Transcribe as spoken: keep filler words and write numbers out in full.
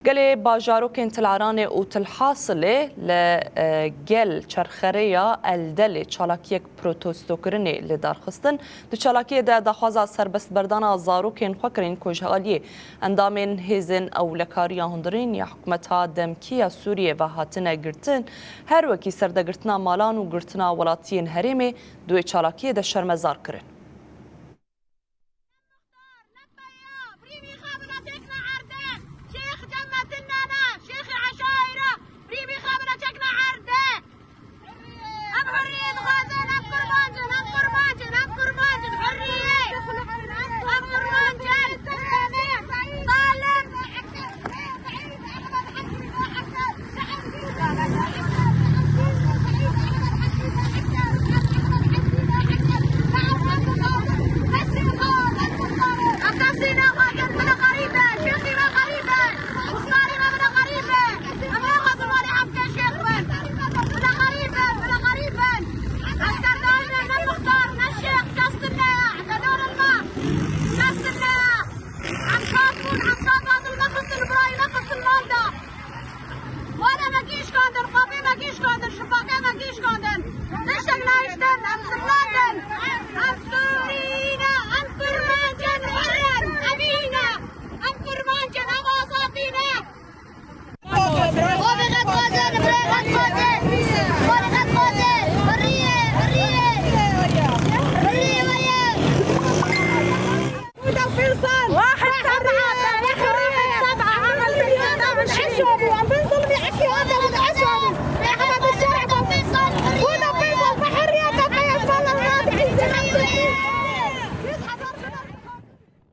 Gelê bajarokên Til Eranê û Til Hasilê li, e, gel çerxereya Eldelê çalakiyek protestokirinê li dar xistin. Di çalakiyê de daxwaza serbestberdana zarokên xwekirîn ku ji aliyê endamên hêzên ewlekariya hundirîn ya hikûmeta demkî ya Sûriyê ve hatine girtin, her wekî serdegirtina malan û girtina welatiyên herêmê di wê çalakiyê de şermezar kirin.